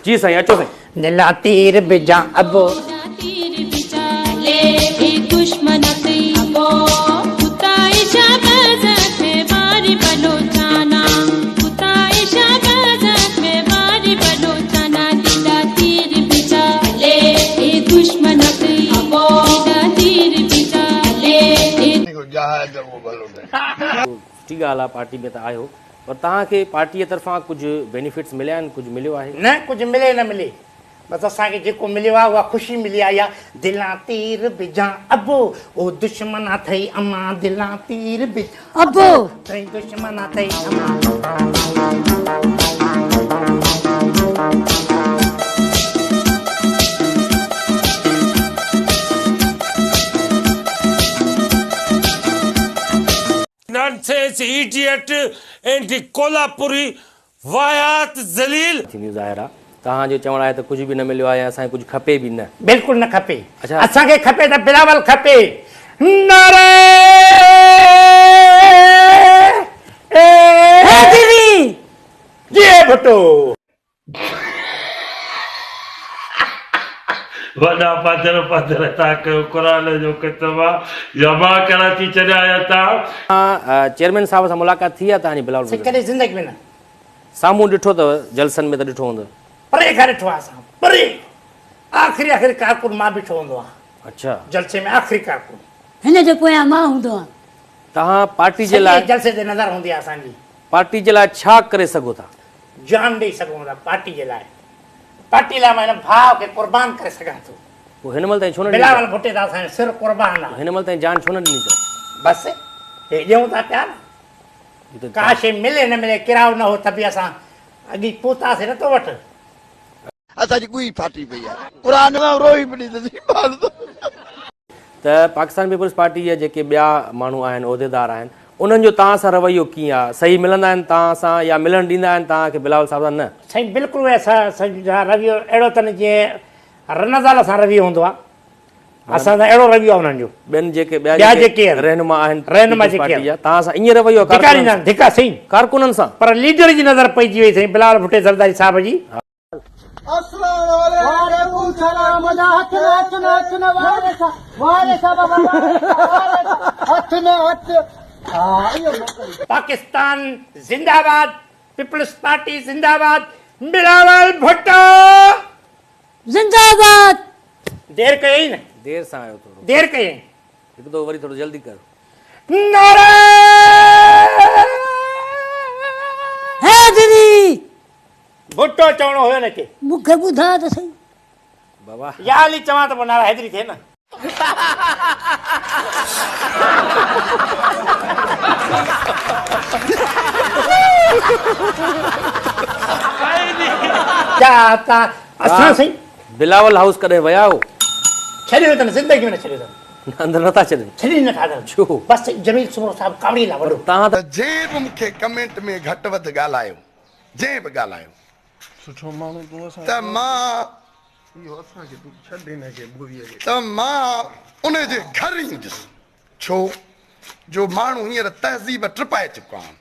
جي سائين اچو سائين. نلا تير بجا ابو. سٺي ڳالهه آ پارٽي ۾ ته آهيو پر توهان کي پارٽيء طرفان ڪجهه بينيفٽس مليا آهن ڪجهه مليو آهي؟ نه ڪجهه ملي نه ملي بس اسان کي جيڪو مليو آهي اها خوشي ملي آهي اها دلان تير بجان ابو او دشمن اٿئي امان دلان تير بجان ابو اٿئي دشمن اٿئي امان. Nonsense idiot and Kolhapuri واهيات ذليل. ٿينديون ظاهر آ توهان جو چوڻ آهي ته ڪجهه به نه مليو آهي ۽ اسان کي ڪجهه کپي به نه. بلڪل نه کپي اڇا. اسان کي کپي ته بلاول کپي نعري حيدري. جيئي ڀٽو. وڏا پڌر پڌر ٿا ڪيو قرآن جو قسم آ يا مان ڪراچي ڇڏيان يا تان. چيئرمين صاحب سان ملاقات ٿي آ توهان جي بلاول سائين ڪڏهن زندگي ۾ نه. سامهون ڏٺو اٿو جلسن ۾ ته ڏٺو هوندو. پري کان ڏٺو آ اسان پري آخري آخري ڪارڪن مان بيٺو هوندو آهيان. اڇا. جلسي ۾ آخري ڪارڪن. هن جي پويان مان هوندو آهيان. توهان پارٽي جي لاء. سڄي جلسي تي نظر هوندي آ اسان جي. پارٽي جي لاء ڇا ڪري سگهو ٿا؟ جان ڏئي سگهون ٿا پارٽي جي لاء. پارٽي لاء مان هن ڀاء کي قربان ڪري سگهان ٿو. پوء هن مهل تائين ڇو نه ڏني بلاول ڀٽي ته اسان جو سر قربان آ. هن مهل تائين جان ڇو نه ڏني اٿو؟ بس هي ڏيون ٿا پيا نه. ڪا شيء ملي نه ملي ڪرايو نه هو ته به اسان اڳي پهتاسين نه تو وٽ. اسان جي ڳوئي ڦاٽي پئي آهي. قرآن سان روئي به ڏيندس. ته پاڪستان پيپلز پارٽي جا جيڪي ٻيا ماڻهو آهن عهديدار آهن انهن جو توهان سان رويو ڪيئن آهي صحيح ملندا آهن توهان سان يا ملڻ ڏيندا آهن توهان کي بلاول صاحب سان نه. سائين بلڪل اهي اسان جو رويو اهڙو اٿن جيئن رنزال سان رويو هوندو آهي اسان سان اهڙو رويو آهي انهن جو. ٻين جيڪي ٻيا جيڪي رهنما آهن رهنما پيپلز جيڪي پارٽي جا توهان سان ائين رويو آهي ڌڪا ڏيندا آهن ڌڪا سائين ڪارڪنن سان پر ليڊر جي نظر پئجي وئي سائين بلاول ڀٽي زرداري صاحب جي. پاڪستان زنده آباد پيپلز پارٽي زنده آباد بلاول ڀٽو زنده آباد. دير ڪيئي نه. دير سان آيو ٿورو. دير ڪيئي. هڪ دفعو وري ٿورو جلدي ڪر. نعري حيدري. ڀٽو چوڻو هيو نه ڪي. مون کي ٻڌاء ته سهي. بابا. يا علي چوان ته پوء نعرا حيدري ٿئي نه. اسان سائين. بلاول هائوس ڪڏهن ويا آهيو؟ ڇڏيو اٿن زندگي ۾ نه ڇڏيو اٿن. اندر نٿا ڇڏين. ڇڏين نٿا اٿن. ڇو؟ بس جميل سومرو صاحب ڪاوڙيل آ وڏو. تهان ته جنهن به مون کي ڪمينٽ ۾ گهٽ وڌ ڳالهايو جنهن به ڳالهايو ته مان ته مان ان جي گهر ايندس ڇو جو ماڻهو هينئر تهذيب ٽپائي چڪا آهن.